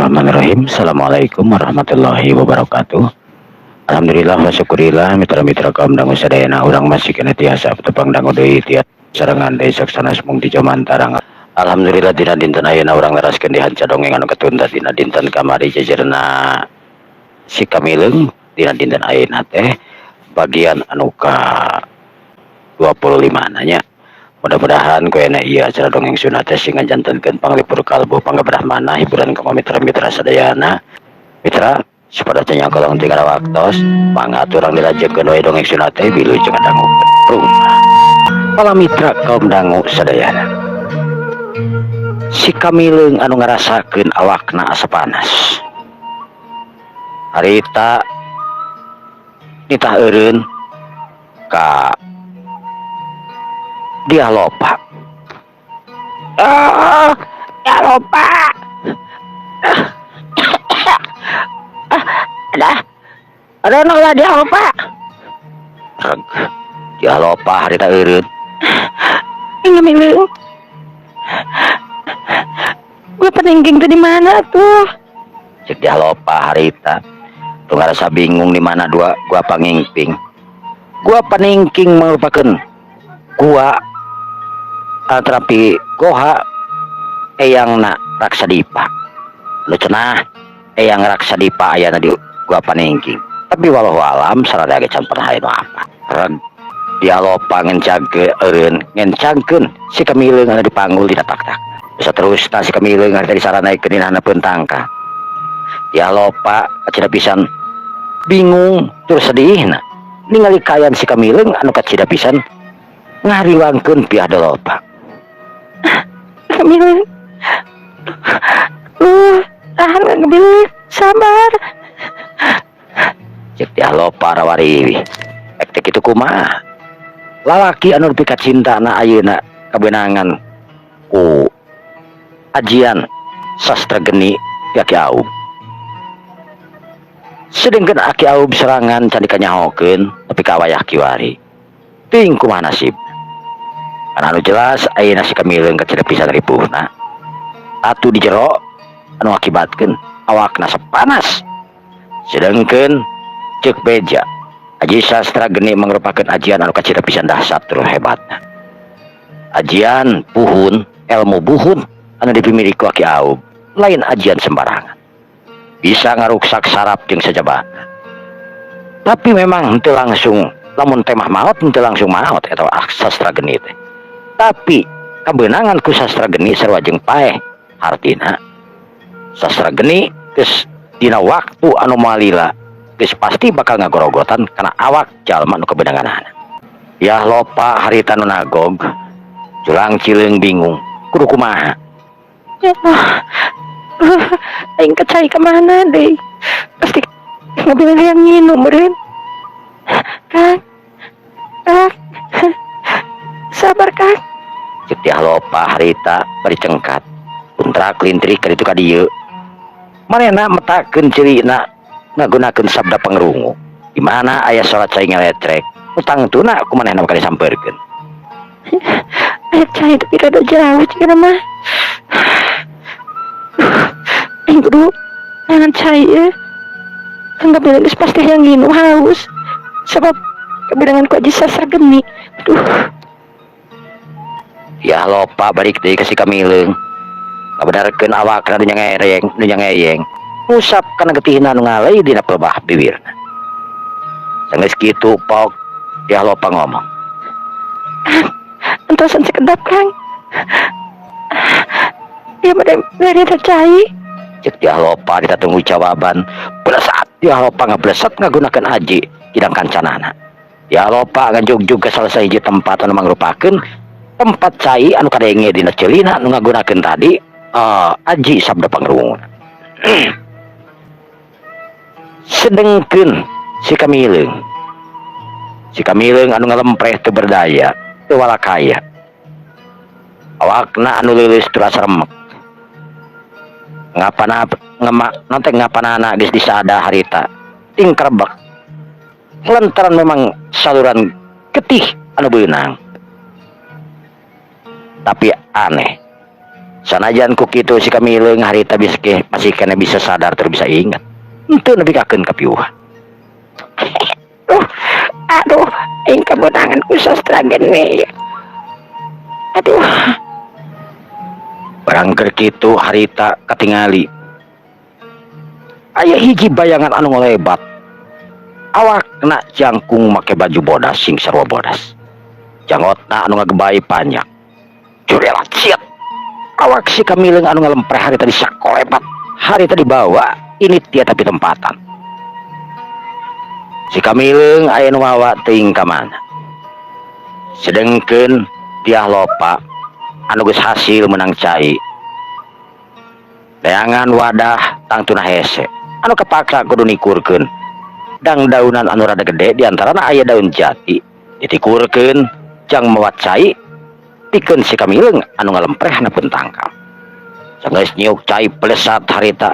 Bismillahirrahmanirrahim. Assalamualaikum warahmatullahi wabarakatuh. Alhamdulillah wa syukurillah, mitra-mitra kaum dangu sadayana, urang masih keneh tiasa tepang dangu deui tiasa sarengan deui saksana mung di Jomantarang. Alhamdulillah, dina dinten ayeuna urang neraskeun di hanca dongeng anu ketunda dina dinten kamari, jejerna si Kamileung. Dina dinten ayeuna teh bagian anu ka 25 nanya. Mudah-mudahan ku ayana ieu acara dongeng Sunda teh sing ngajantenkeun panglipur kalbu, panggabrahmana, hiburan kanggo mitra-mitra sadayana. Mitra, supados teu nyangkolong tinggal waktos, mangga urang dilajengkeun wae dongeng Sunda teh. Wilujeng ngadangukeun rumah para mitra kaum dangu sadayana. Si Kamileung anu ngarasakeun awakna asa panas harita nitah eureun ka Dyah Lopa. Ah, Dyah Lopa. Ada. Ada lah Dyah Lopa. Reg. Dyah Lopa harita eureun. Kamileung. Gua Peningking tuh di mana tuh? Cek Dyah Lopa harita. Tuh ngarasa bingung di mana dua Gua Pangingping. Gua Peningking merupakan gua atanapi goha Eyangna Raksadipa. Lu cenah Eyang Raksadipa ayana di Gua Paningking. Tapi walau alam sarada ge can pernah aya nu apa. Reg. Dyah Lopa ngencangkeun eureun, ngencangkeun si Kamileung anu dipanggul dina taktak. Bisa terus si Kamileung harita disaranaikeun dina handapeun tangkal. Dyah Lopa kacida pisan bingung terus sedihna ningali kaayaan si Kamileung anu kacida pisan ngariwangkeun Dyah Lopa. Kamileung. Tahan Kamileung, sabar. Cek Dyah Lopa rawariwi. Ek teh kitu kumaha? Lalaki anu dipikacintana ayeuna kabeunangan ku ajian sastra geni ti Aki Aub. Sedengkeun Aki Aub serangan can dikanyahokeun nepi ka wayah kiwari. Teuing kumaha nasib. Karena anu jelas ayeuna si Kamileung kacida pisan ripuhna. Atuh di jero anu akibatkeun awakna panas. Sedengkeun cek beja, aji sastra geni merupakan ajian anu kacida pisan dahsyat terus hebatna. Ajian buhun, ilmu buhun anu dipimiliki ku Aki Aub lain ajian sembarangan. Bisa ngaruksak saraf jeung sajabana. Tapi memang henteu langsung, lamun temah maot henteu langsung maot eta sastra geni teh. Tapi kabeunangan ku sastra geni sarua jeung paeh, hartina sastra geni geus dina waktu anu malila geus pasti bakal ngagorogotan kana awak jalma nu kabeunanganana. Dyah Lopa harita nu nagog culang cileung bingung kudu kumaha. Ya Allah. Aing ka cai kemana deh? Pasti ngambil yang nginum meureun. Kang. Kang. Sabar, Kang. Cek Dyah Lopa harita bari cengkat kuntrak lintrik ka ditu ka dieu. Manehna metakeun ceulina ngagunakeun sabda pangrungu di mana aya sora cai ngeletrek nu tangtuna ku manehna bakal disampeurkeun. Aya cai tapi rada jauh cik mah. Aing kudu jangan cai ya. Kang bilang geus pasti yang nginum haus. Sebab kebenaran ku aji sastra geni. Aduh. Dyah Lopa balik deui ka si Kamileung, ngabenerkeun awakna nu nyangereng nu nyangeyeng, ngusap kana getihna nu ngalei dina pelbah bibirna. Sanggeus kitu pok Dyah Lopa ngomong. Entosan sekedap, Kang. Ya pada dari cai. Cek Dyah Lopa ditunggu jawaban. Blesat Dyah Lopa ngablesat ngagunakeun aji kidang kancanana. Dyah Lopa ngajugjug ke salah sahiji tempat anu mangrupakeun tempat cai anu kadenge dina ceulina nu ngagunakeun tadi aji sabda pangrunguna. Sedengkeun si Kamileung, si Kamileung anu ngalempreh teu berdaya teu walakaya, awakna anu leuleus terasa remek ngapana ngema nanti ngapanana geus disada harita tingkrebek lantaran memang saluran getih anu beunang. Tapi aneh. Sanajan ku kitu si Kamileung harita bisa masih kena bisa sadar tur bisa ingat. Henteu nepi kakeun kapiuhan. Aduh, aduh, aing kabeunangan ku sastra geni. Aduh. Barang keur kitu harita katingali aya hiji bayangan anu ngolebat. Awakna jangkung make baju bodas sing sarua bodas. Jangotna anu ngagebay panjang. Jurelat siat. Awak si Kamileung anu ngalempreh harita disakolebat. Harita dibawa ini tia tapi tempatan. Si Kamileung aya nu mawa teuing ka mana. Sedengkeun Dyah Lopa anu geus hasil menang cai. Neangan wadah tangtuna hese anu kepaksa kudu nikurkeun. Dang daunan anu rada gede diantarana aya daun jati ditikurkeun jang mawa cai pikeun si Kamileung anu ngalempreh pun tangkal. Sanggeus nyiuk cai pelesat harita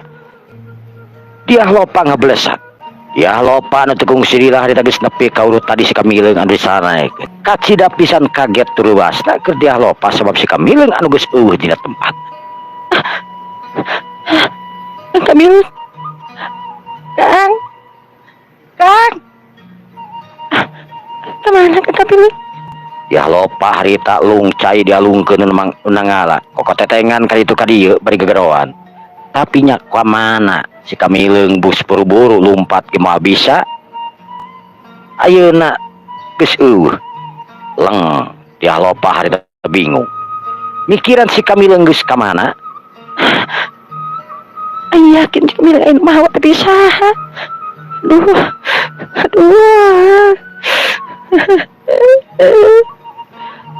Dyah Lopa ngebelesat. Dyah Lopa anu teu kungsi lila harita geus nepi ka urut tadi si Kamileung anu disanaekeun. Kacida pisan kaget tureuasna keur Dyah Lopa sabab si Kamileung anu geus euweuh dina tempat. Kamileung. Kang. Kang. Kemana ke Kamileung? Dyah Lopa harita lung cai dialungkeun nu nangala. Kokotetengan ka ditu ka dieu bari gegeroan. Tapi nya ka mana si Kamileung bus buru-buru lumpat ge moal bisa. Ayeuna geus euweuh. Leng Dyah Lopa harita bingung. Mikiran si Kamileung geus ka mana? Aing yakin si Kamileung aya nu mawa tapi saha? Aduh. Aduh.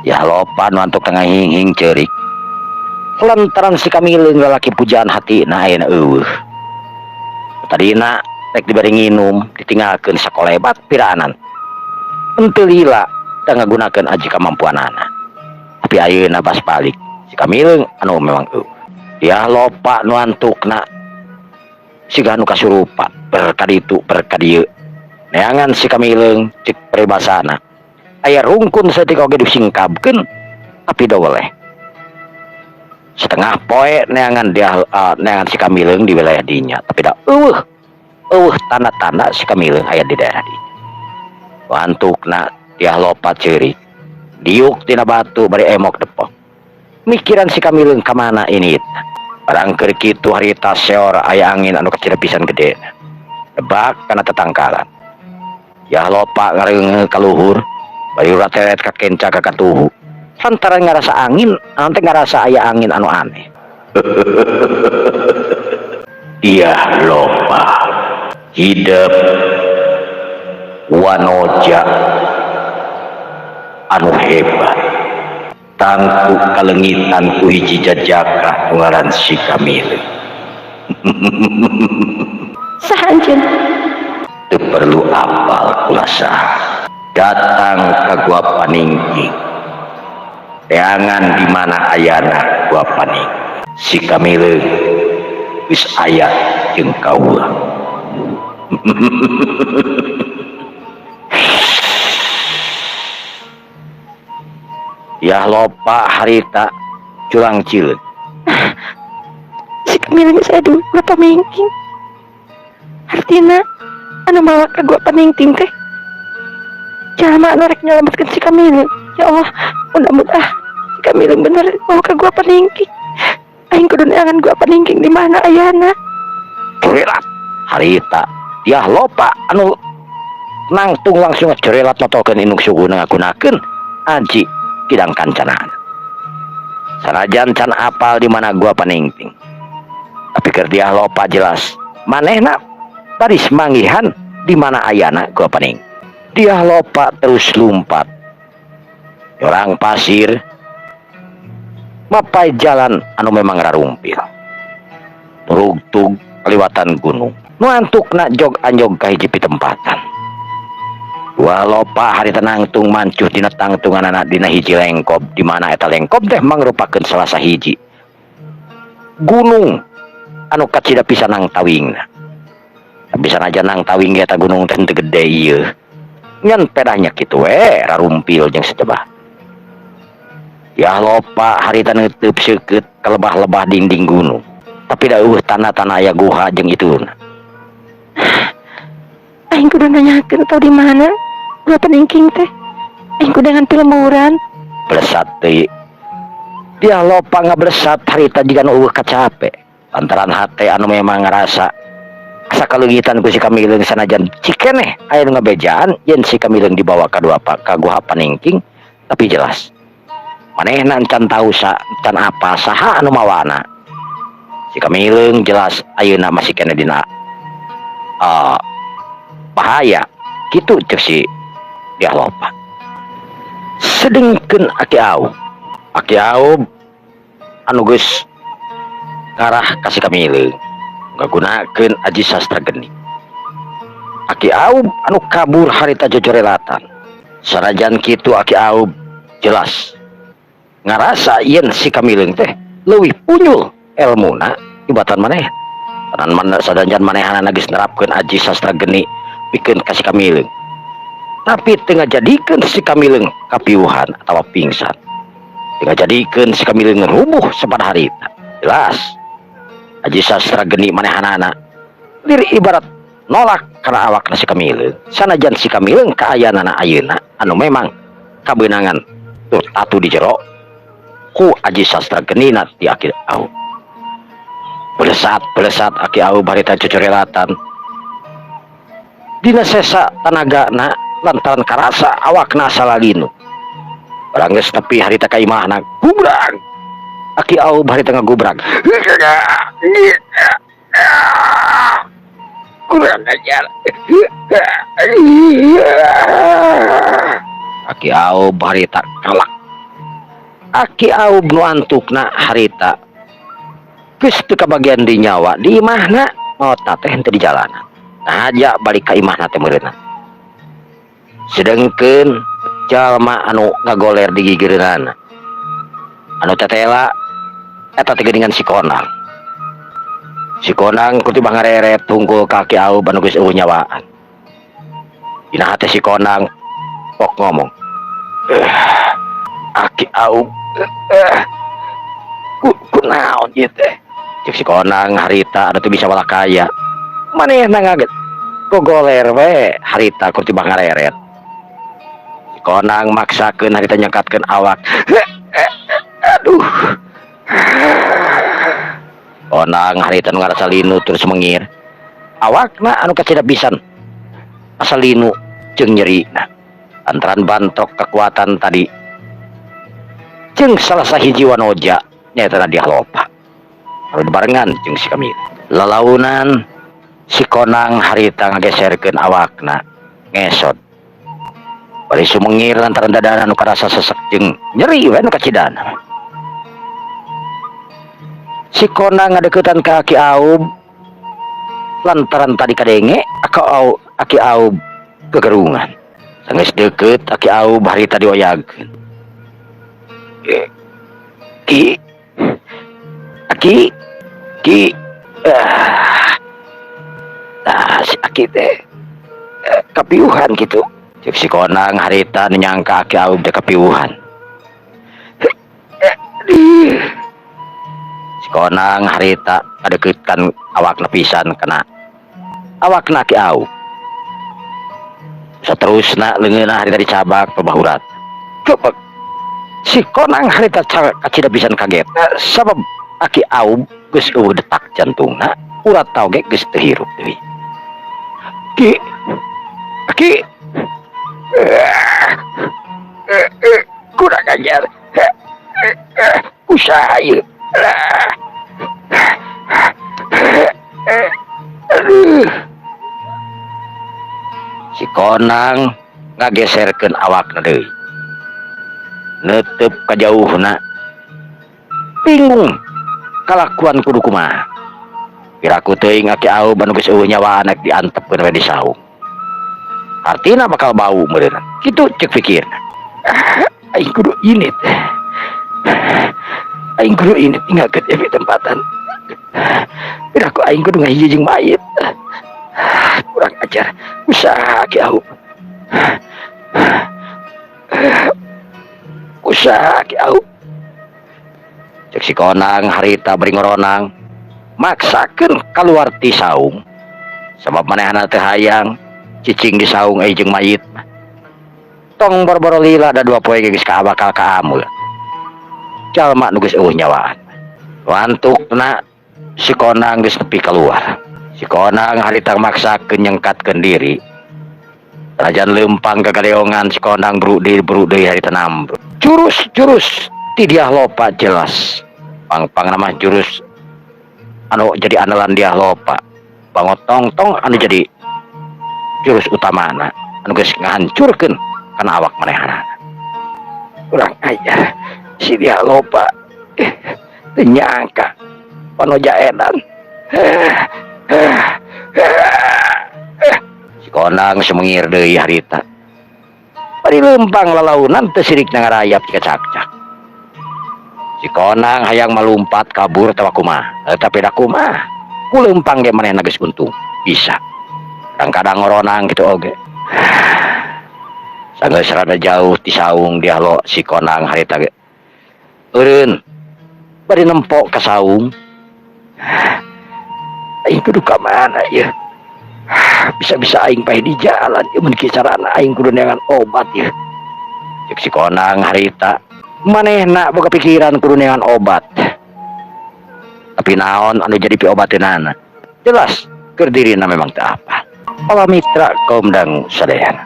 Dyah Lopa nu antuk tengah hing-hing ceurik. Lantaran si Kamileung lalaki pujaan hatina ayeuna euweuh. Tadina rek dibari nginum ditinggalkeun sakolebat piraanan. Henteu lila da ngagunakeun aji kamampuanana. Tapi ayeuna bas balik si Kamileung anu memang euweuh. Dyah Lopa nu antukna siga nu kasurupan berkaditu berkadieu. Neangan si Kamileung cek peribasana. Aya rungkun saeutik oge disingkabkeun tapi doweleh. Setengah poe neangan dia neangan si Kamileung di wilayah dinya tapi da euweuh euweuh tanda-tanda si Kamileung aya di daerah dinya. Antukna Dyah Lopa ceurik. Diuk tina batu bari emok depok. Mikiran si Kamileung ka mana ini? Barang keur kitu harita seor aya angin anu kacida pisan gede. Nebak kana tetangkalan. Dyah Lopa ngareungeun ka luhur bari urateret ka kenca ka katuhu. Lantaran ngarasa angin, anu teh ngarasa aya angin anu aneh. Dyah Lopa hidep wanoja anu hebat. Tangtu kalengitan ku hiji jajaka nu ngaran si Kamileung. Saha anjeun? Teu perlu apal kula saha. Datang ka Gua Paningking. Teangan di mana ayana Gua Paningking. Si Kamileung geus aya jeung kaula. Dyah Lopa harita curang cileun. Si Kamileung geus aya di Gua Paningking. Artina anu mawa ka Gua Paningking teh jalma anu rek nyelametkeun si Kamileung. Ya Allah, mudah-mudahan si Kamileung bener mawa ka Gua Paningking. Aing kudu neangan Gua Paningking di mana ayana. Curelat harita Dyah Lopa anu nangtung langsung curelat notokeun indung suguna ngagunakeun aji kidang kancanana. Sanajan can apal di mana Gua Paningting. Tapi keur Dyah Lopa jelas manehna baris manggihan di mana ayana Gua Paningting. Dyah Lopa terus lumpat. Orang pasir mapai jalan anu memang rarumpil. Turugtug kaliwatan gunung. Nu antukna jog anjog ka hiji pitempatan. Dyah Lopa harita nangtung mancuh dina tangtunganana dina hiji lengkob di mana eta lengkob teh mangrupakeun salah sahiji gunung anu kacida pisan nang tawingna. Tapi sanajan nang tawing ge eta gunung teh henteu gede ieu. Ngan pedahnya kitu we rarumpil jeung setebah. Dyah Lopa harita neuteub seukeut ka lebah-lebah dinding gunung. Tapi da euweuh tanda-tanda aya guha jeung ituna. Aing kudu nanyakeun atau di mana Gua Peningking teh. Aing kudu nganti lemburan. Blesat deui. Dyah Lopa ngablesat harita jiga nu euweuh kacape. Lantaran hate anu memang ngarasa asa kaleungitan ku si Kamileung, sanajan cikeneh aya nu ngabejaan yen si Kamileung dibawa ka dua ka Guha Paningking, tapi jelas manehna can tahu sa can apa saha anu mawana. Si Kamileung jelas ayeuna masih keneh dina bahaya kitu cek si Dyah Lopa. Sedengkeun Aki Aub, Aki Aub anu geus ngarah ka si Kamileung ngagunakeun aji sastra geni. Aki Aub anu kabur harita jojorelatan. Sanajan kitu, Aki Aub jelas ngarasa yen si Kamileung teh leuwih punyul elmuna tibatan maneh. Sanan mana sanajan manehanana geus nerapkeun aji sastra geni pikeun ka si Kamileung. Tapi teu ngajadikeun si Kamileung kapiuhan atawa pingsan. Teu ngajadikeun si Kamileung rubuh sapada harita. Jelas aji sastra geni manehanana lir ibarat nolak kana awakna si Kamileung. Sanajan si Kamileung kaayaanana ayeuna anu memang kabeunangan tur tatu di jero ku aji sastra genina ti Aki Aub. Belesat belesat Aki Aub harita cocorelatan dina sesa tanagana lantaran karasa awakna salalinu. Barang geus tepi harita ka imahna, gubrag Aki Aub harita ngagubrag. "Kurang ajar." Aki Aub harita kalak. Aki Aub nu antukna harita geus teu kabagian di nyawa di imahna, maotna teh henteu di jalanan. Nah, aja balik ka imahna teh meureunna. Sedengkeun jalma anu ngagoler di gigireunana anu tetela eta teh geuningan si Konang. Si Konang kutibah ngareret tungkul ka Aki Aub anu geus euweuh nyawaan. Dina hate si Konang pok ngomong, "Eh, Aki Aub, eh, ku kunaon ieu teh?" Cek si Konang harita anu teu bisa walakaya. Manehna ngaget gogoler we harita kutibah ngareret. Si Konang maksakeun harita nyangkatkeun awak. Aduh. Konang harita nu ngarasa linu terus mengir. Awakna anu kacida pisan asa linu jeung nyeri. Nah, lantaran bantrok kekuatan tadi jeung salah sahiji wanoja, nyaeta Dyah Lopa anu dibarengan jeung si Kamil. Lalaunan si Konang harita ngageserkeun awakna ngesot bari sumengir lantaran dadana anu karasa sesek jeung nyeri we nu kacidana. Si Konang ngadeukeutan ka Aki Aub lantaran tadi kadenge Aki Aub, Aki Aub kegerungan. Sanggeus deukeut, Aki Aub harita dioyagkeun. "Eh, Ki, Aki, Ki, ah, nah, si Aki teh kapiuhan gitu," cek si Konang harita nu nyangka Aki Aub teh kapiuhan. Aduh. Si Konang harita ngadeukeutan awakna pisan kana awakna Aki Aub. Saterusna leungeunna harita dicabak pabahurat. Kepek. Si Konang harita kacida pisan kaget sabab Aki Aub geus euweuh detak jantungna, urat oge geus teu hirup deui. "Ki, Aki, eh, eh, kurang ajar, usaha ieu. Aduh." Si Konang ngageserkeun awakna deui. Neuteup ka jauhna. Bingung kalakuan kudu kumaha. Piraku teuing Aki Aub anu geus euweuh nyawaan rek diantepkeun we di saung. Artina bakal bau meureunna. Kitu cek pikirna. "Ah, aing kudu indit. Aing kudu indit tinggalkeun ieu tempatan. Piraku aing kudu ngahiji jeung mayit. Kurang ajar. Usaha Aki Aub. Usaha Aki Aub." Cek si Konang harita bari ngoronang maksakeun kaluar ti saung sabab manehna teu hayang cicing di saung euy jeung mayit. Tong boro-boro lila, da 2 poe ge geus bakal kaamul jalma nu geus euweuh nyawaan. Wantukna si Konang geus nepi keluar. Si Konang harita maksakeun nyengkatkeun diri. Sanajan leumpang kagaleongan, si Konang buru deui, buru deui harita nambruk. Jurus-jurus ti Dyah Lopa jelas. Pang-pang nama jurus anu jadi andalan Dyah Lopa. Bangot tong-tong anu jadi jurus utamana anu geus ngahancurkeun kana awak manehna. Kurang ajar si Dyah Lopa, teu nyangka wanoja edan. Si Konang sumengir deui harita. Bari leumpang lalaunan teu sirikna ngarayap jiga cakcak. Si Konang hayang malumpat kabur atawa kumaha, tapi da kumaha? Ku leumpang ge manehna geus untung bisa. Kadang-kadang ngoronang kitu oge. Sanggeus rada jauh ti saung Dyah Lo, si Konang harita ge eureun bari nempo ka saung. Aing kudu ka mana ya? Bisa-bisa aing paeh di jalan ya. Mun kieu carana aing kudu neangan obat ya. Cek si Konang harita manehna boga pikiran kudu neangan obat. Tapi naon anu jadi piobateunana? Jelas keur dirina memang teu apa. Para mitra kaum dangu sadayana.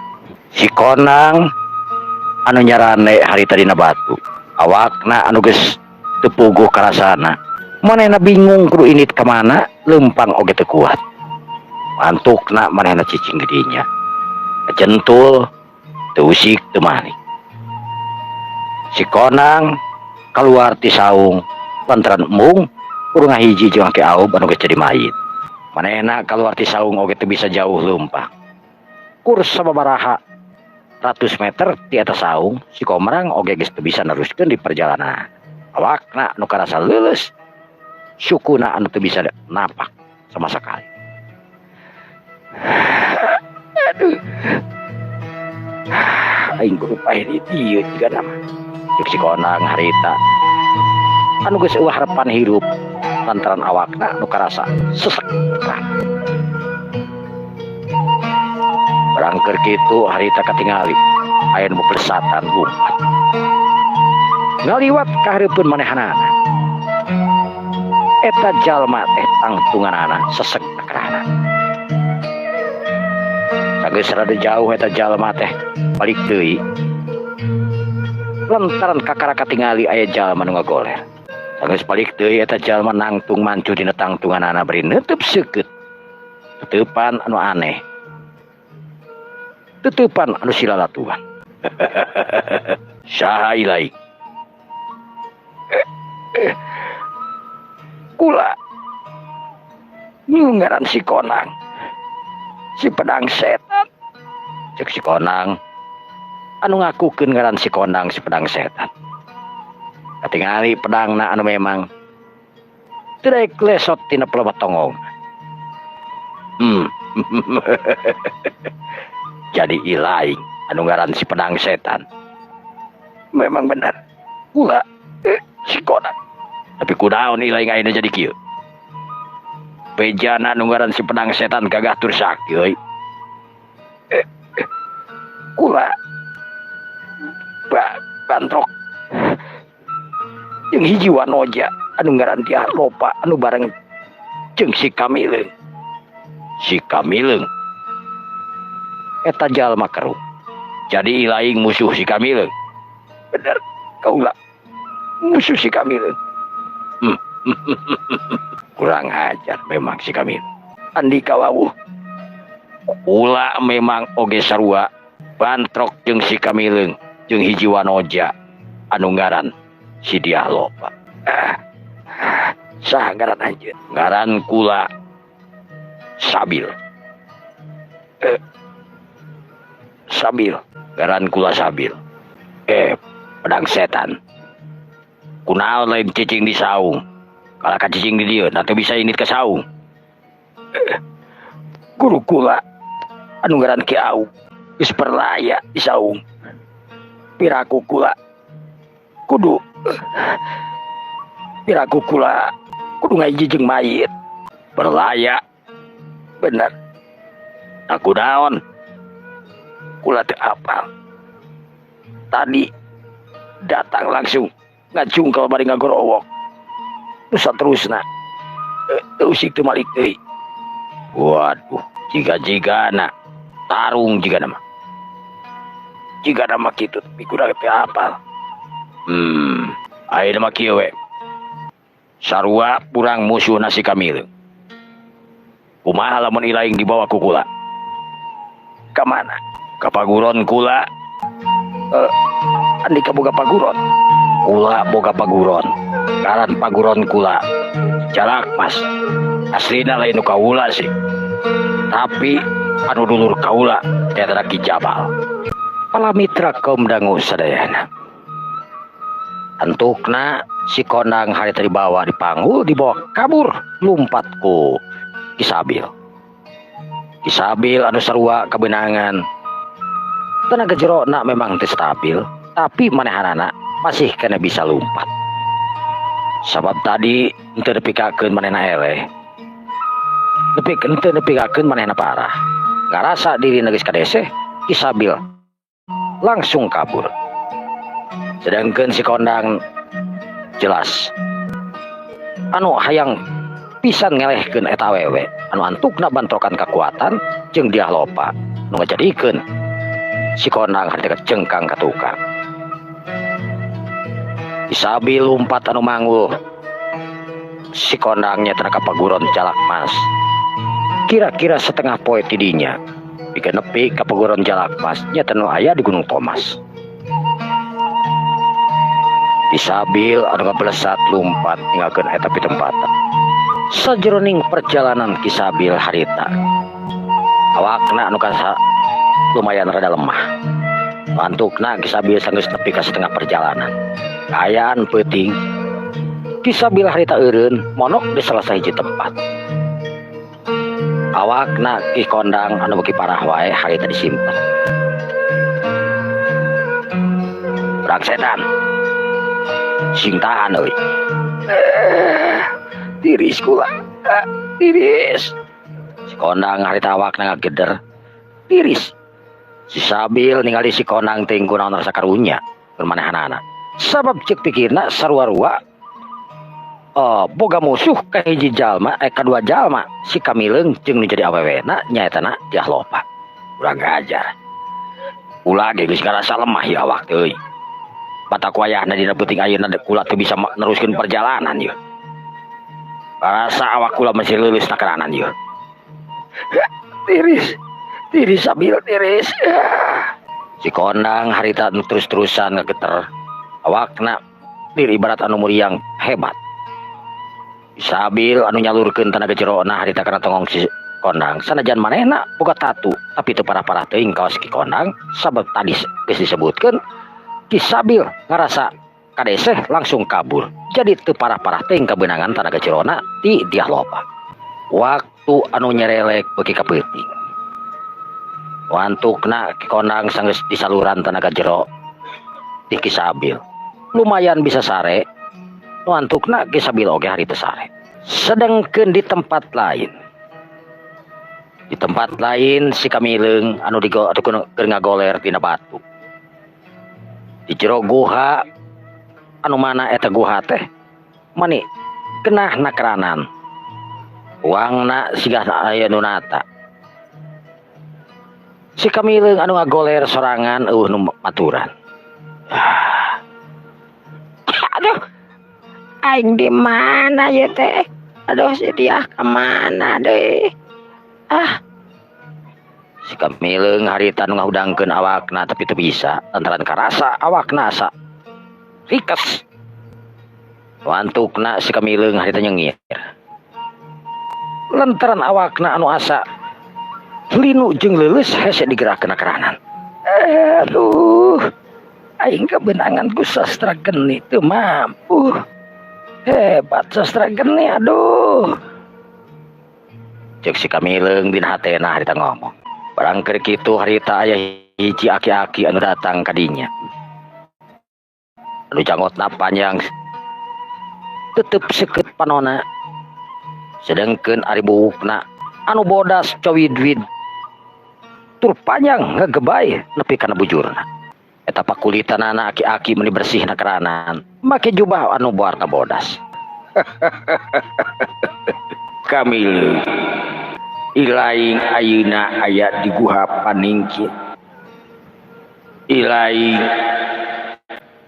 Si Konang anu nyarane harita dina batu. Awakna anu geus teu puguh karasana. Manehna bingung kudu indit ka mana, leumpang oge teu kuat. Mantukna manehna cicing di dinya. Kacentul, teu usik, teu manik. Si Konang keluar ti saung lantaran embung kudu ngahiji jeung Ki Aub anu geus jadi mayit. Manehna keluar ti saung oge teu bisa jauh leumpang. Kur sababaraha ratus meter ti eta saung, si Komrang oge geus teu bisa neruskeun di perjalanan. Awakna nu karasa leuleus, sukuna anu teu bisa napak sama sekali. Aduh. Aing kudu paeh di dieu jigana mah. Cek si Konang harita anu geus euweuh harapan hirup lantaran awakna nu karasa sesek. Barang keur kitu harita katingali aya nu beblesatan lumpat ngaliwat ka hareupeun manehanana. Eta jalma teh tangtunganana sesek takrana. Sageus rada jauh eta jalma teh balik deui lantaran kakara katingali aya jalma nu ngagoler. Sageus balik deui, eta jalma nangtung mancu dina tangtunganana bari neuteub seukeut. Teteupan anu aneh, teteupan anu silalatuan. "Saha ilaing?" "Kula nu ngaran si Konang, si pedang setan." Cek si Konang anu ngakukeun ngaran si Konang, si pedang setan. Katingali pedangna anu memang teu daek lesot tina pelebet tonggong. Jadi ilaing anu ngaran si pedang setan." "Memang benar, kula si Konang." "Tapi kunaon ilaing ayeuna jadi kieu? Bejana nu ngaran si pedang setan gagah tur sakti euy." "Kula bantrok jeung hiji wanoja anu ngaran Dyah Lopa anu bareng jeung si Kamileung." "Si Kamileung? Eta jalma keruh. Jadi ilaing musuh si Kamileung?" "Bener, kaula musuh si Kamileung." Kurang ajar memang si Kamileung. "Andika wawuh." "Kula memang oge sarua bantrok jeung si Kamileung jeung hiji wanoja anu ngaran si Dyah Lopa." "Ah, saha ngaran anjeun?" "Ngaran kula Sabil." "Sabil." "Ngaran kula Sabil. Eh, pedang setan. Kunaon lain cicing di saung? Kalah ka cicing di dieu, teu bisa indit ka saung." "Guru kula anu ngaran Ki Aub geus perlaya di saung. Piraku kula kudu Piraku kula kudu ngahiji jeung mayit. Berlaya. Bener. Aku naon? Kula teu apal. Tadi datang langsung ngacungkel bari ngagorowok. Nu saterusna teu usik teu malik deui. Waduh, jiga-jigana tarung jiga nama. Jiga nama kitu tapi kuda teu apal. Ayeuna mah kieu we. Sarua purang musuh nasi kamileung. Kumaha lamun ilaing dibawa ku kula? Ka mana? Ka paguron kula. Andika boga paguron. Kula boga paguron. Ngaran paguron kula Jalak Mas. Aslina lain nu kaula sih. Tapi anu dulur kaula eta Ki Jabal. Pala mitra kaum dangu sadayana. Antukna si Kondang harita dibawa dipanggul dibawa kabur lumpat ku Ki Sabil. Ki Sabil anu sarua kebenangan. Tenaga jerona memang teu stabil, tapi manehanana masih kena bisa lumpat. Sabab tadi henteu nepikakeun manehna eleh. Nepi henteu nepikakeun manehna parah. Ngarasa diri geus kadeseh, Ki Sabil langsung kabur. Sedangkan si Kondang jelas anu hayang pisan ngelehkeun eta awewe anu antukna bantrokan kekuatan jeung Diah Lopa nu ngajadikeun si Kondang harita kecengkang ka tukang. Ki Sabil lumpat anu manggul si Kondangnya ka paguron Jalak Mas. Kira-kira setengah poe tidinya pikeun nepi ka paguron Jalak Mas nya nu aya di Gunung Thomas. Ki Sabil anu ngabelesat lumpat ninggalkeun eta pitempatan. Sajroning perjalanan Ki Sabil harita awakna anu kasa lumayan rada lemah. Antukna Ki Sabil sanggeus nepi ka setengah perjalanan. Kaayaan peuting Ki Sabil harita eureun monok di salah sahiji tempat. Awakna Ki Kondang anu beuki parah wae harita disimpen. Perang setan. Sing tahan euy. Tiris kula. Tiris. Si Kondang harita awakna ngageder. Tiris. Si Sabil ningali si Kondang teh kunaon rasa karunya keur manehanana. Sabab ceuk pikirna sarua-rua boga musuh ka hiji jalma kadua jalma si Kamileung jeung nu jadi awewena nyaetana Diah Lopa. Urang ajar. Ulah ge geus ngarasa lemah ieu awak teh euy. Batak wayahna dina peuting ayeuna kula teu bisa neruskeun perjalanan ieu. Rasa awak kula masih leuleus nakeranan ieu. Tiris. Tiris Sabil tiris. Si Kondang harita nu terus-terusan ngageter. Awakna diri ibarat anu muriang hebat. Sabil anu nyalurkeun tenaga jerona harita kana tongong si Kondang. Sanajan manehna boga tatu, tapi teu parah-parah teuing kawas Ki Kondang sabab tadi geus disebutkeun Ki Sabil ngarasa kadeseh langsung kabur. Jadi teu parah-parah teuing kabeunangan tenaga jerona ti Diah Lopa. Waktu anu nyerelek beuki ka peuting. Wantukna Ki Kondang sanggeus disaluran tenaga jero ti Ki Sabil. Lumayan bisa sare. Wantukna Ki Sabil oge harita sare. Sedangkeun di tempat lain. Di tempat lain si Kamileung anu anu keur ngagoler tina batu. Di jero guha anu mana eta guha teh mani kenah nakeranan. Uangna sigah aya nu nata. Si Kamileung anu ngagoler sorangan eueuh nu maturan. Aduh, aing di mana ya teh? Aduh, si Diah kemana deh? Ah, Si Kamileung harita nu ngahudangkeun awakna tapi teu bisa lantaran karasa awakna asa rikes. Wantukna si Kamileung harita nyengir. Lantaran awakna anu asa linu jeung leuleus hese digerakkeun keranan. Aduh, aing kebenangan ku sastra geni teu mampu. Hebat sastra geni aduh. Cek si Kamileung dina hatena harita ngomong. Barang keur kitu harita aya hiji aki-aki anu datang ka dinya. Anu jangotna panjang. Tetep seukeut panona. Sedengkeun ari buukna anu bodas cowidwid tur panjang ngegebay nepi kana bujurna. Eta pakulitanana aki-aki meni bersih na keranan make jubah anu warna bodas. Kamil Ilaing ayeuna aya di guha Paningkit. Ilaing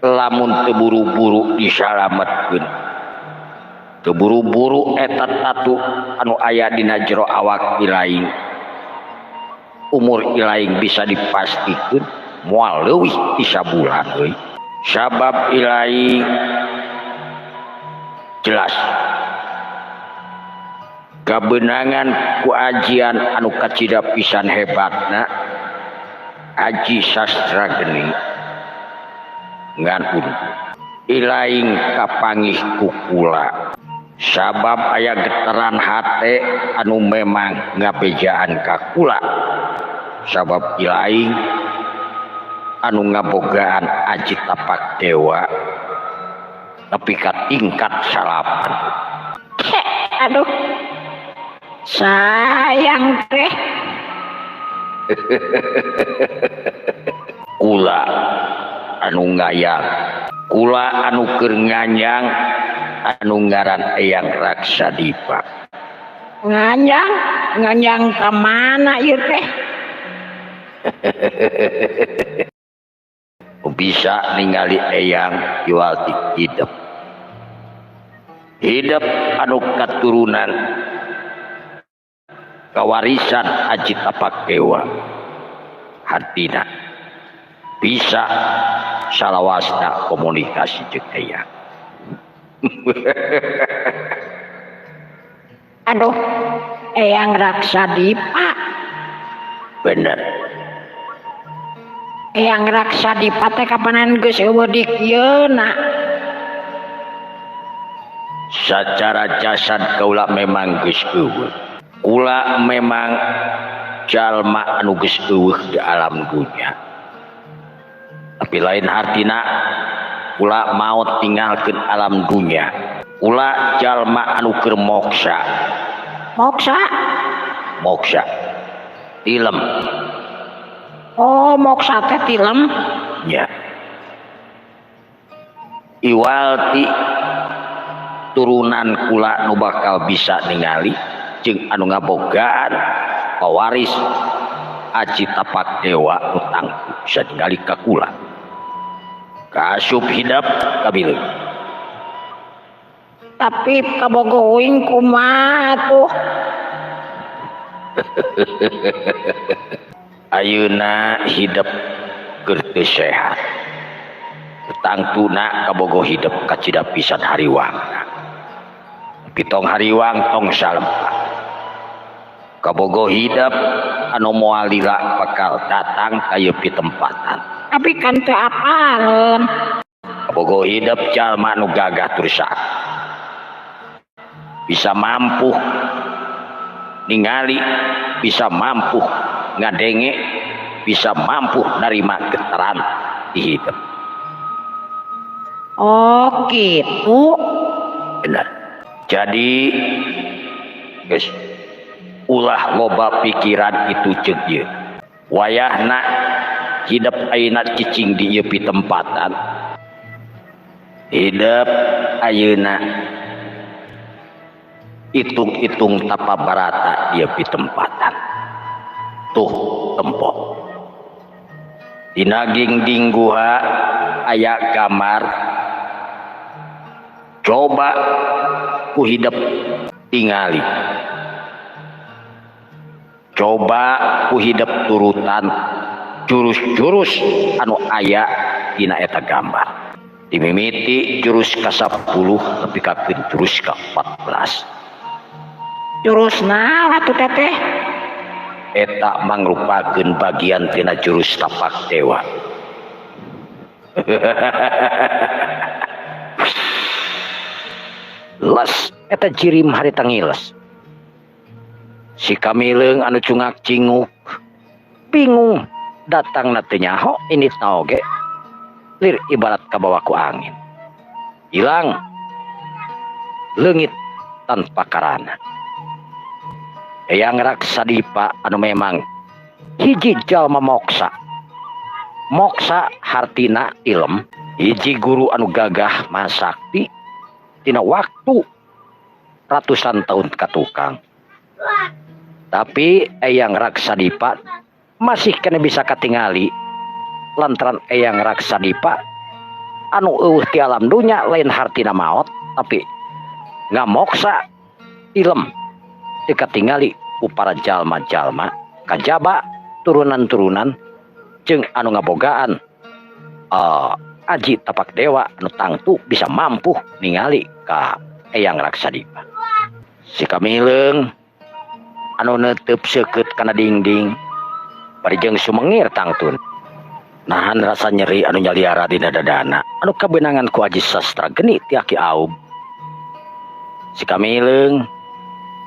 lamun teu buru-buru disalametkeun. Teu buru-buru eta tatu anu aya dina jero awak Ilaing. Umur Ilaing bisa dipastikeun moal leuwih ti sabulan euy. Sabab Ilaing jelas kabeunangan ku ajian anu kacida pisan hebatna, aji sastra geni, ngan Ilaing kapanggih ku kula sabab aya getaran hate anu memang ngabejaan ka kula, sabab Ilaing anu ngabogaan aji tapak dewa nepi ka tingkat salapan. Aduh, sayang teh. Kula anu ngayang, kula anu keur nganyang anu ngaran Eyang Raksadipa. Nganyang, nganyang ka mana ieu teh? Bisa ningali Eyang jual hidup. Hidup anu katurunan kawarisan aji tapak dewa. Hartina bisa salawasna komunikasi jeung Eyang. Aduh, Eyang Raksadipa. Bener. Eyang Raksadipa teh kapanan geus eueuh di kieu na. Sacara jasad kaula memang geus eueuh. Kula memang jalma anu geus eueuh di alam dunya. Tapi lain hartina kula maot tinggalkeun alam dunya. Kula jalma anu keur moksa. Moksa? Moksa. Tilem. Oh, moksa teh tilem? Ya. Iwal ti turunan kula nu bakal bisa ningali jeung anu ngabogaan pewaris aji tapak dewa nu tangtu bisa ningali ka kula. Kaasup hidap kabileung. Tapi kabogo uing kumaha tuh? Ayeuna hidep keur teu sehat. Tangtuna kabogo hidep kacida pisan hariwangna. Tapi tong hariwang tong salempak. Kabogo hidep anu moal lila bakal datang ka ieu pitempatan. Tapi kan teu apaleun. Kabogo hidep jalma anu gagah tur saat. Bisa mampu ningali, bisa mampu ngadenge, bisa mampu narima getaran di hidup. Oh gitu. Benar. Jadi guys, ulah loba pikiran itu jeung ieu. Wayahna hidup ayeuna cicing di ieu pitempatan. Hidup ayeuna hitung-hitung tapa barata ieu pitempatan. Tuh tempo. Dina gingding guha aya gambar. Coba ku hidep tingali. Coba ku hidep turutan jurus-jurus anu aya dina eta gambar. Dimimiti jurus ka-10 nepi ka jurus ka-14. Jurus naon atuh teteh? Eta mangrupakeun bagian tina jurus tapak dewa. Les eta jirim harita ngiles. Si Kamileung anu cungak cinguk bingung datangna teu nyaho inditna oge lir ibarat kabawa ku angin. Hilang. Leungit tanpa karana. Eyang Raksadipa anu memang hiji jalma moksa. Moksa hartina ilm, hiji guru anu gagah masakti tina waktu ratusan tahun katukang. Tapi Eyang Raksadipa masih keneh bisa katingali lantaran Eyang Raksadipa anu euweuh ti alam dunya lain hartina maot, tapi ngamoksa ilm teu katingali ku para jalma-jalma kajaba turunan-turunan jeung anu ngabogaan aji tapak dewa anu tangtu bisa mampu ningali ka Eyang Raksadipa. Si Kamileung anu netep seukeut kana dingding bari jeung sumengir tangtun nahan rasa nyeri anu nyaliara dina dadana anu kabeunangan ku aji sastra geni ti Aki Aub. Si Kamileung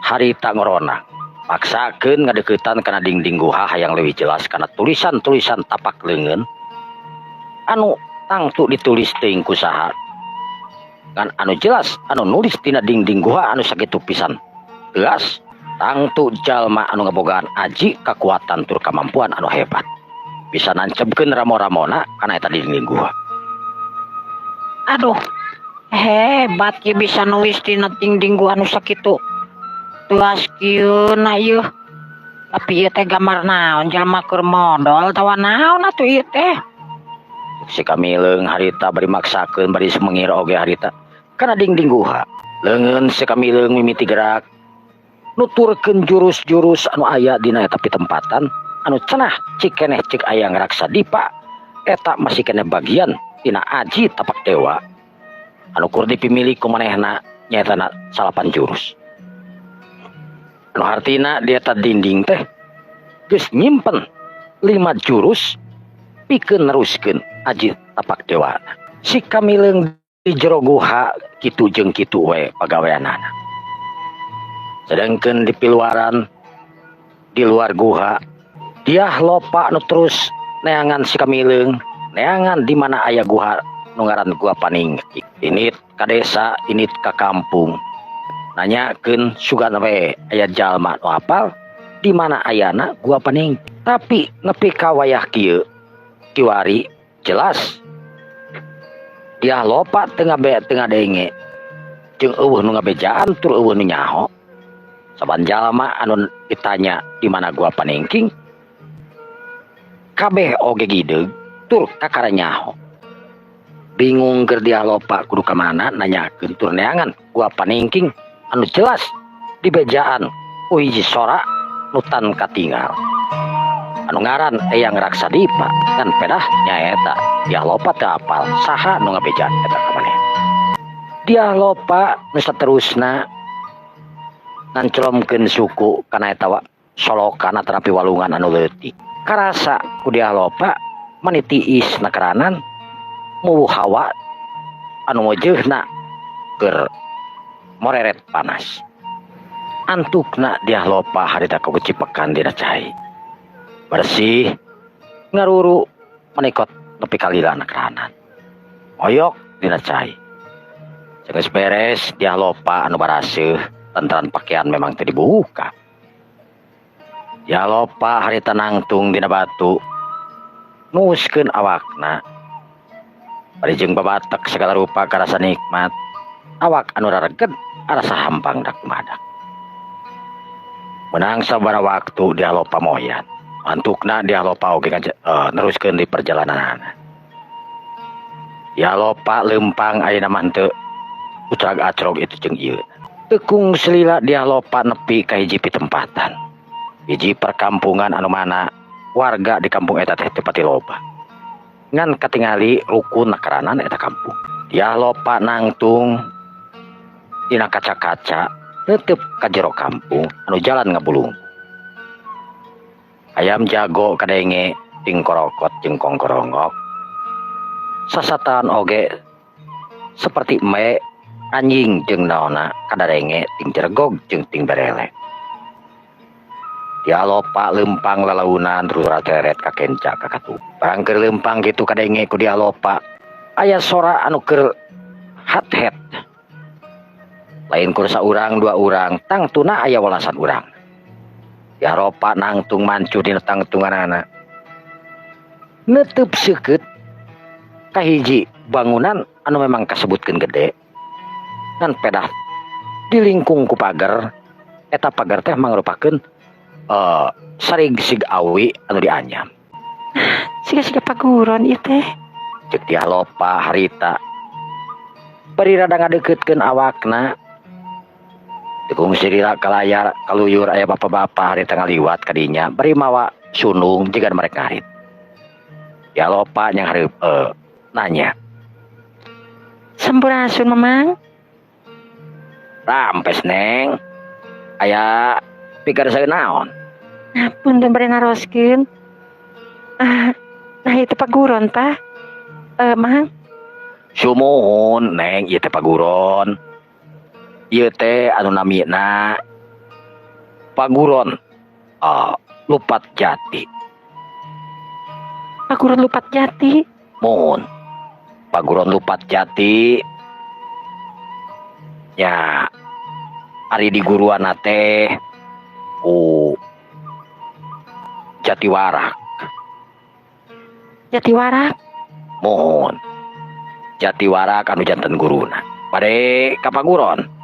harita ngorona maksakeun ngadeuketan kana dingding guha hayang leuwih jelas kana tulisan-tulisan tapak leungeun anu tangtu ditulis teuing ku saha, ngan anu jelas anu nulis tina dingding guha anu sakitu pisan tegas tangtu jalma anu ngabogaan aji kakuatan tur kamampuan anu hebat bisa nancebkeun ramo-ramona kana eta dinding guha. Aduh, hebat ki bisa nulis tina dinding gua anu sakitu tegas kieu na ieu. Tapi ieu teh gambar naon, jalma keur modol tawa naon atuh ieu teh? Si Kamileung harita bari maksakeun bari sumengir oge harita kana dingding guha. Leungeun si Kamileung mimiti gerak nuturkeun jurus-jurus anu aya dina eta pitempatan anu cenah cik keneh cik Eyang Raksadipa eta masih keneh bagian tina aji tapak dewa anu kur dipimilih ku manehna, nyaeta salapan jurus anu hartina di eta dinding teh geus nyimpen 5 jurus pikeun neruskeun aji tapak dewa. Si Kamileung di jero guha kitu jeung kitu we pagaweanana, sedangkan di piluaran, di luar guha, Diah Lopa nu terus neangan si Kamileung, neangan di mana aya guha nu ngaran Gua Paningking. Indit ka desa, indit ka kampung, nanyakeun sugan we aya jalma nu apal di mana ayana Gua Paning. Tapi nepi ka wayah kieu kiwari jelas Diah Lopa teu be teu ngadenge jeung euweuh nu ngabejaan tur euweuh nu nyaho. Saban jalma anu ditanya di mana Gua Paningking, kabeh oge gideug tur kakara nyaho. Bingung keur Diah Lopa kudu ka mana nanyakeun tur neangan Gua Paningking anu jelas dibejaan ku hiji sora nu tan katingal anu ngaran Eyang Raksadipa, ngan pedah nyaeta Diah Lopa teu apal saha nu ngabejaan eta ka manehna. Diah Lopa nu saterusna nganclomkeun suku kana eta solokan atanapi walungan anu leutik. Karasa ku Diah Lopa mani tiis nakeranan muwuh hawa anu mojeuhna keur moreret panas. Antukna Diah Lopa harita kagucipekan dina cai bersih, ngaruru menikot nepi kalila nakeranan oyok dina cai. Geus beres, Diah Lopa anu baraseuh lantaran pakaian memang teu dibuka. Diah Lopa harita nangtung dina batu nuuskeun awakna bari jeung babatek segala rupa karasa nikmat awak anu rareged arasa hampang dak madak. Menang sabaraha waktu Diah Lopa moyan. Antukna Diah Lopa oge neruskeun di perjalananana. Diah Lopa lempang ayeuna mah henteu ucrag acrog itu jeung ieu. Tekung selila Diah Lopa nepi ka hiji pitempatan, hiji perkampungan anu mana warga di kampung eta teh teu pati loba, ngan katingali rukun nakaranan eta kampung. Diah Lopa nangtung dina kaca-kaca netep ka jero kampung anu jalan ngabulung. Ayam jago kadenge ting korokot jeung kongkorongok. Sasatan oge seperti me anjing jeung naona kadarenge ting jeregog jeung ting berele. Diah Lopa lempang lalaunan terus ka kenca ka katu. Barang keur lempang kitu kadenge ku Diah Lopa aya sora anu keur hat-het. Lain kur saurang dua urang, tangtuna aya welasan urang. Dyah Lopa nangtung mancuh dina tangtunganana. Netep seukeut ka hiji bangunan anu memang kasebutkeun gede ngan pedah dilingkung ku pagar. Eta pagar teh mangrupakeun sarig sig awi anu dianyam. Siga-siga paguron ieu teh. Cek Dyah Lopa harita bari rada ngadeuketkeun awakna. Tekung sirira kalayar kaluyur aya bapak-bapak harita ngaliwat kadinya bari mawa sundung jiga mereka ngarit. Dyah Lopa yang hareup nanya. Sampurasun, Mamang. Rampes, Neng. Aya pikir saya naon? Punten bade naroskeun. Ah, nah itu paguron, Pak. Mang. Sumuhun, Neng, ieu teh paguron. Ieu teh anu namina Paguron Lupat Jati. Paguron Lupat Jati. Muhun. Paguron Lupat Jati. Ya, ari di guruan teh ku Jatiwarak. Jatiwarak. Muhun. Jatiwarak anu janten guruna. Bade ka paguron.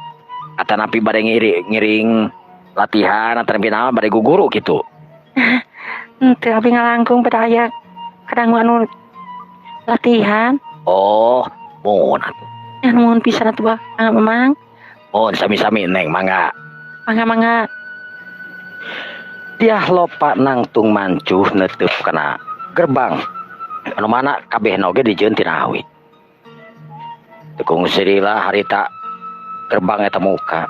Atanapi bade ngiring, ngiring latihan atanapi naon, bade guguru gitu? Henteu, abi ngalangkung pada aya kadang anu latihan. Oh, muhun atuh. Ya, nuhun pisan atuh, ah, Mamang. Muhun, sami-sami, Neng, mangga. Mangga, mangga. Dyah Lopa nangtung mancuh netep kana gerbang anu mana kabehna oge dijieun tina awi. Tekung sirila harita gerbang eta muka.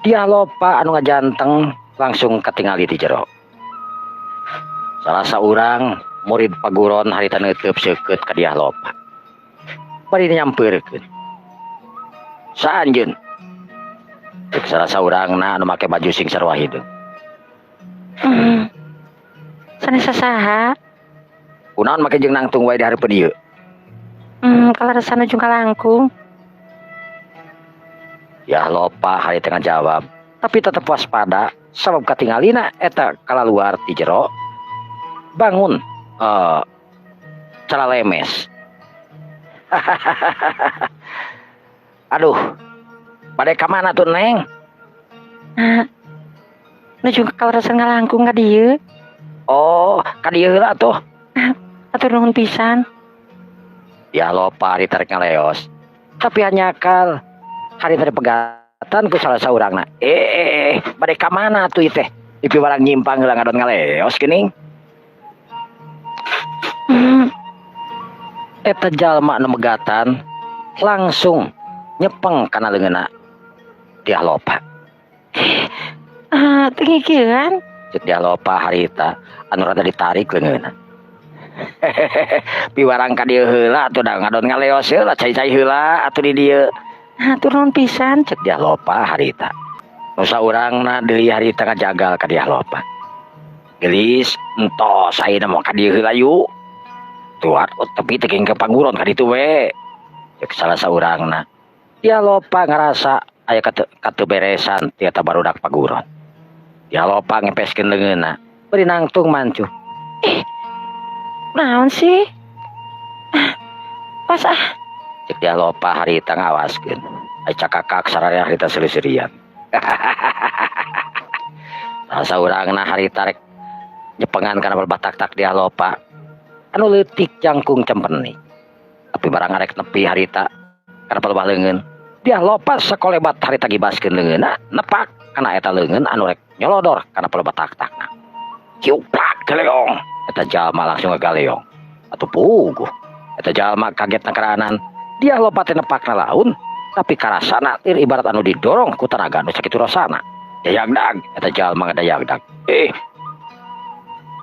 Dyah Lopa anu ngajanteng langsung katingali di jero. Salah saurang murid paguron harita neuteub seukeut ka Dyah Lopa. Bari nyampeurkeun. "Saha anjeun?" Cek salah saurangna anu make baju sing sarua hideung. Sanes sasaha. Kunaon make jeung nangtung wae di hareupeun ieu? Kaleresan nuju kalangkung. Dyah Lopa harita ngajawab, tapi tetep waspada sabab katingalina eta kalaluar ti jero bangun cara lemes. Aduh, bade ka mana tuh, Neng? Nah, nuju kaleresan ngalangkung ka dieu. Oh, ka dieu heula tuh. Hatur nuhun pisan. Dyah Lopa harita rek ngaleos. Tapi hanyakal harita dipegatan ku salah saurangna. Eh, eh, eh, bade ka mana tuh ieu teh? Dipiwarang nyimpang heula ngadon ngaleos geuning. Eta jalma nu megatan langsung nyepeng kana leungeunna Dyah Lopa. Ah, teu ngikeuan. Cek Dyah Lopa harita anu rada ditarik leungeunna. Piwarang ka dieu heula atuh, da ngadon ngaleos heula, cai-cai heula atuh di dieu. Hatur nuhun pisan. Cek Dyah Lopa harita. Nu saurangna deui harita ngajagal ka Dyah Lopa. "Gelis, entos ayeuna mah ka dieu heula yuk. Tuh atuh, tapi teu ke paguron, ka ditu we." Cek salah saurangna. Dyah Lopa ngarasa aya kateu beresan ti eta barudak paguron. Dyah Lopa ngepeskeun leungeunna, bari nangtung mancuh. Naon sih? Ah, pas ah. Cek Dyah Lopa harita ngawaskeun. Ai cakakak sararea harita seuri-seurian. Salah saurangna harita rek nyepengan kana batak-tak Dyah Lopa anu leutik jangkung cempenik. Tapi barang arek nepi harita kana palebah leungeun, Dyah Lopa sakolebat harita gibaskeun leungeunna nepak kana eta leungeun anu rek nyolodor kana palebah tak-takna. Kiuplak geleong. Eta jalma langsung ngagaleong. Atuh puguh. Eta jalma kaget nakaranan. Dyah Lopa teh nepakna laun, tapi karasana tir ibarat anu didorong ku tanaga anu sakitu rasana. Dayagdag eta jalma ngadayagdag. Eh.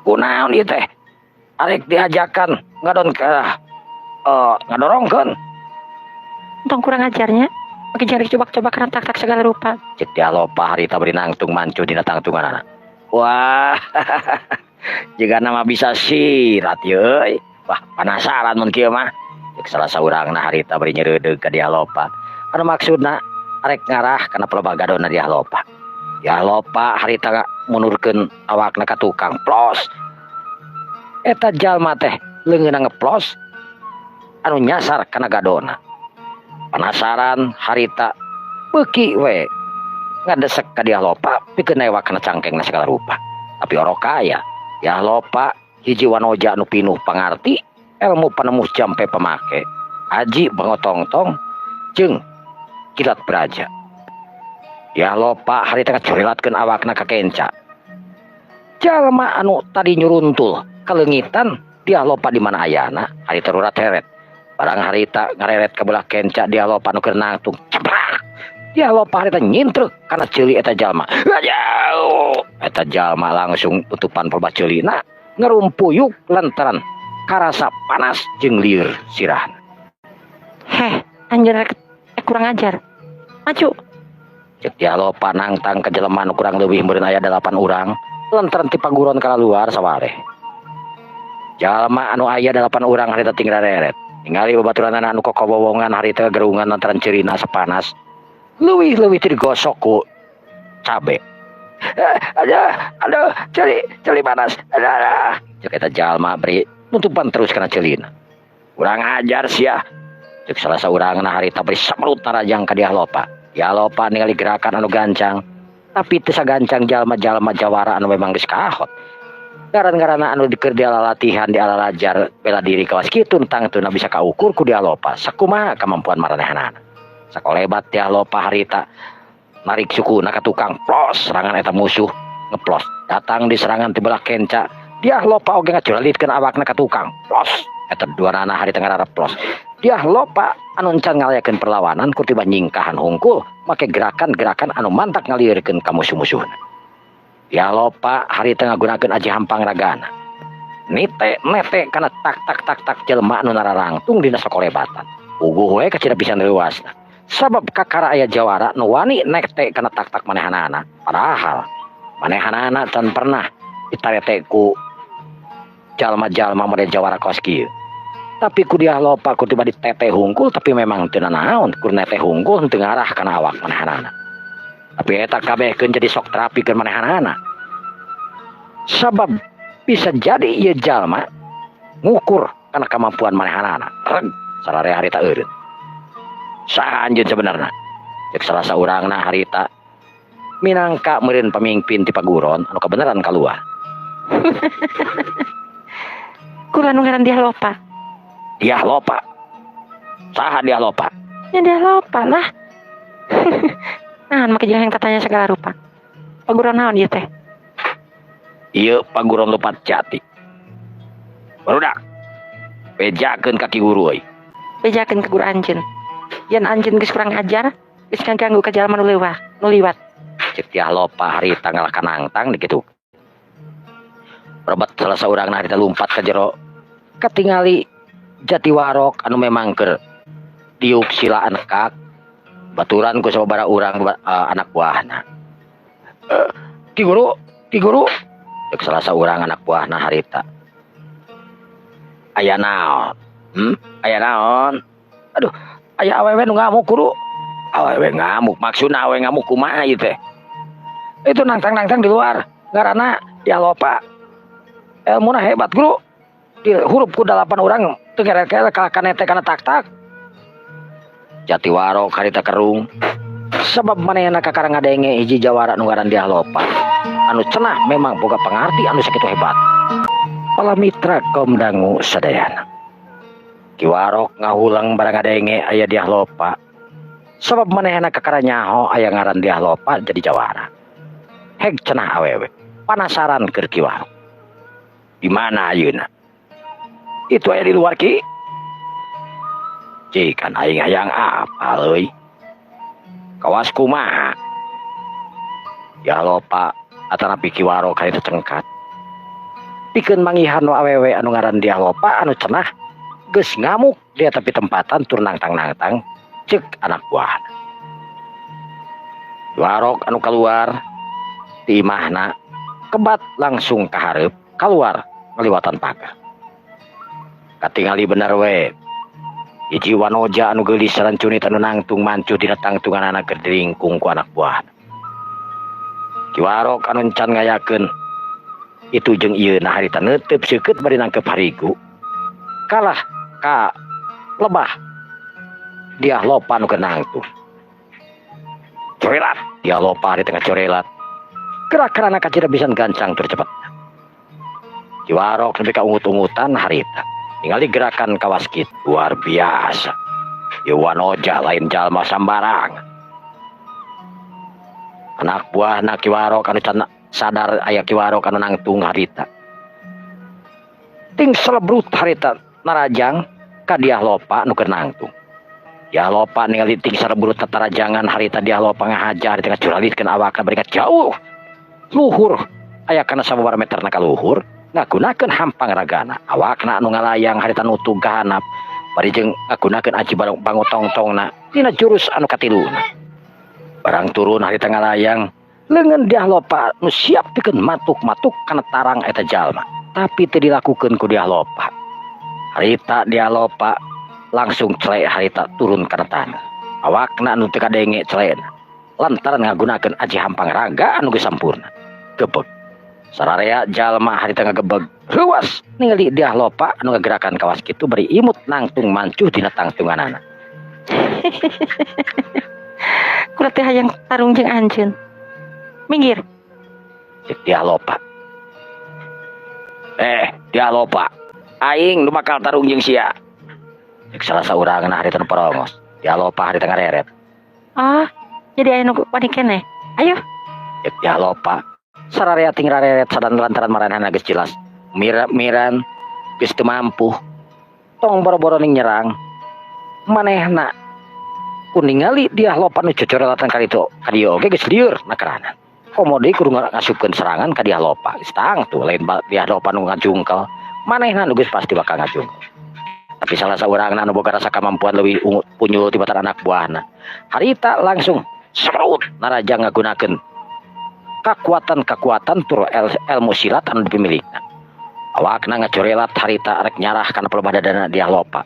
Kunaon ieu teh? Arek diajakan ngadon ka ngadorongkeun. Tong kurang ajarnya. Make jari coba-coba kana tak-tak segala rupa. Cek Dyah Lopa harita bari nangtung mancuh dina tangtunganana. Wah, jiga nama bisa sirat ye. Wah, penasaran mun kieu mah. Cek salah saurangna harita bari nyeureudeuh ka Dyah Lopa. Anu maksudna Arek ngarah kana pelebah gadona Dyah Lopa. Dyah Lopa harita mundurkeun awakna ka tukang plos. Eta jalma teh leungeunna ngeplos anu nyasar kana gadona. Penasaran harita beuki we ngadesek ka Dyah Lopa pikeun newak kana cangkengna segala rupa. Tapi orok kaya Dyah Lopa hiji wanoja anu pinuh pangarti, ilmu panemuh jampe pamake, aji bangotongtong jeung kilat braja. Dyah Lopa harita ngacurilatkeun awakna ka kenca. Jalma anu tadi nyuruntul kaleungitan Dyah Lopa di mana ayana harita rurat heret. Barang harita ngareret ka belah kenca Dyah Lopa nu keur nangtung, ceprak. Dyah Lopa harita nyintrek kana ceuli eta jalma. Jauh. Eta jalma langsung tutupan pelbah ceulina ngarumpuyuk lantaran karasa panas jeung lieur sirahna. Heh, anjeun rek kurang ajar. Maju. Cek Dyah Lopa nangtang ka jelema nu kurang leuwih meureun aya 8 urang lantaran ti paguron ka luar sawareh. Jalma anu aya 8 urang harita ting rareret. Ningali babaturanana anu kokobowongan harita gerungan lantaran ceurina asa panas. Leuwih-leuwih ti digosok ku cabe. Aduh, aduh, ceuli, ceuli panas. Aduh, aduh. Cek eta jalma beri nutupan terus kana ceulina. Kurang ajar sia. Cek salah saurangna harita beri samrut narajang ka Dyah Lopa. Dyah Lopa ningali gerakan anu gancang, tapi teu sagancang jalma-jalma jawara anu memang geus kahot. Ngaran-ngaranna anu keur diala latihan diala lajar bela diri kawas kitu tangtuna bisa kaukur ku Dyah Lopa sakumaha kemampuan maranehanana. Sakolebat Dyah Lopa harita narik sukuna ka tukang plos serangan eta musuh ngeplos datang di serangan ti belah kenca. Dyah Lopa oge ngacuralitkeun awakna ka tukang plos eta duanana harita ngararap plos. Dyah Lopa anu encan ngalayakeun perlawanan ku tiba nyingkahan hungkul make gerakan-gerakan anu mantak ngalieurkeun ka musuh-musuhna. Dyah Lopa harita ngagunakeun aji hampang ragana. Nite nete kana tak tak tak tak jelema anu nararangtung dina sakolebatan. Puguh we kacida pisan leuwasna. Sabab kakara aya jawara nu wani nete kana tak tak manehanana. Padahal manehanana can pernah ditarete ku jalma-jalma model jawara kos kieu. Tapi ku Dyah Lopa ku tiba ditete hungkul, tapi memang teu nanaon kur nete hungkul teu ngarah kana awak manehanana. Tapi eta kabeh keun jadi sok terapi keur manehanana. Sabab bisa jadi ieu jalma ngukur kana kemampuan manehanana. Reg sararea harita eureun. Saha anjeun sebenarna? Cek salah saurangna harita minangka meureun pamimpin ti paguron anu kabeneran kaluar. Kula nu ngaran Dyah Lopa. Dyah Lopa. Saha Dyah Lopa? Ya Dyah Lopa lah. Nah, make jeung yang tatanya segala rupa. Paguron naon ieu teh? Ieu paguron Lupat Jati. Barudak. Bejakeun ka ki guru euy. Bejakeun ka guru anjeun. Yen anjeun geus kurang ajar, geus ngaganggu ka jalma nu leuwah, nu liwat. Cek Dyah Lopa harita ngalah nangtang di kitu. Robot salah saurangna harita lumpat ka jero. Katingali Jatiwarok anu memang keur diuk sila anekak baturan ku sababaraha urang anak buahna. Ki guru, ki guru, cek salah saurang anak buahna harita. Aya naon? Aya naon? Aduh, aya awewe nu ngamuk guru. Awewe ngamuk, maksudna awewe ngamuk kumaha ieu teh? Itu nangtang-nangtang di luar. Ngaranna Dyah Lopa. Elmuna hebat guru. Di hurup ku 8 urang teu kere-kere kalah nete kana tak-tak. Jatiwarok harita kerung. Sebab manehna kakara ngadenge hiji jawara nu ngaran Dyah Lopa. Anu cenah memang boga pangarti anu sakitu hebat. Pala mitra kaum dangu sadayana. Ki Warok ngahulang barang ngadenge aya Dyah Lopa. Sebab manehna kakara nyaho aya ngaran Dyah Lopa jadi jawara. Heg cenah awewe. Panasaran keur Ki Warok. Di mana ayeuna? Itu aya di luar ki. Cikan aing hayang apal euy. Kawas kumaha? Dyah Lopa atanapi Ki Warok ka itu cengkat. Pikeun manggihan nu awewe anu ngaran Dyah Lopa anu cenah geus ngamuk dia tapi tempatan tur nangtang-nangtang cek anak buahna. Warok anu keluar ti imahna kebat langsung ka hareup keluar ngaliwatan pagar. Katingali bener we. Hiji wanoja anu geulis sareng cunit anu nangtung mancuh dina tangtunganana keur dilingkung ku anak buahna. Ki Warok anu can ngayakeun itu jeung ieu na harita neuteup seukeut bari nangkep harigu. Kalah ka lebah Dyah Lopa nu keur nangtung. Corelat, Dyah Lopa di tengah corelat. Gerak-gerakna kacida pisan gancang tur cepet. Ki Warok nepi ka ungut-ungutan harita. Ningali gerakan kawas kitu luar biasa. Ieu wanoja lain jalma sambarang. Anak buahna Ki Warok anu can sadar aya Ki Warok anu nangtung harita. Ting selebrut harita narajang ka Dyah Lopa nu keur nangtung. Dyah Lopa ningali ting selebrut tatarajangan harita Dyah Lopa ngahaja harita ngacuralitkeun awakna bari jauh. Luhur aya kana sababaraha meterna ka luhur ngagunakeun hampang ragana. Awakna anu ngalayang harita nutug ka handap bari jeung ngagunakeun aji bangotong-tongna dina jurus anu katiluna. Barang turun harita ngalayang leungeun Dyah Lopa nu siap pikeun matuk-matuk kana tarang eta jalma, tapi teu dilakukeun ku Dyah Lopa. Harita Dyah Lopa langsung celek harita turun kana tanah. Awakna anu teu kadenge celekna lantaran ngagunakeun aji hampang raga anu geus sampurna. Gebeg. Sararea jalma harita ngagebeg reuas ningali Dyah Lopa anu ngagerakan kawas kitu bari imut nangtung mancuh dina tangtunganana. Kula teh hayang tarung jeung anjeun. Minggir. Cek Dyah Lopa. Dyah Lopa. Aing nu bakal tarung jeung sia. Cek salah saurangna harita nu porongos. Dyah Lopa harita ngareret. Oh, jadi aya nu wani keneh. Ayo. Cek Dyah Lopa. Sararea ting rareret sadan lantaran maranehna geus jelas. Mira-miran geus teu mampu. Tong boro-boro ning nyerang. Manehna ku ningali Dyah Lopa nu cocorelatan ka ditu ka dieu oge geus lieur nakeranan. Komo deui kudu ngasupkeun serangan ka Dyah Lopa. Geus tangtu lain Dyah Lopa nu ngajungkel. Manehna nu geus pasti bakal ngajungkel. Tapi salah saurangna anu boga rasa kamampuan leuwih punyul tibatan anak buahna. Harita langsung serut naraja ngagunakeun kakuatan-kakuatan tur ilmu silat anu dipimilikna. Awakna ngacorelat harita rek nyarah kana pelebah dadana Dyah Lopa.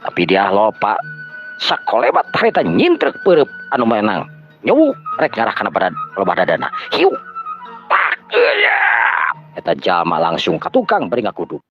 Tapi Dyah Lopa sakolebat harita nyintrek peureub anu menang. Nyewuk rek nyarah kana pelebah dadana. Hiu. Tak. Eta jalma langsung ka tukang bari ngakuduk.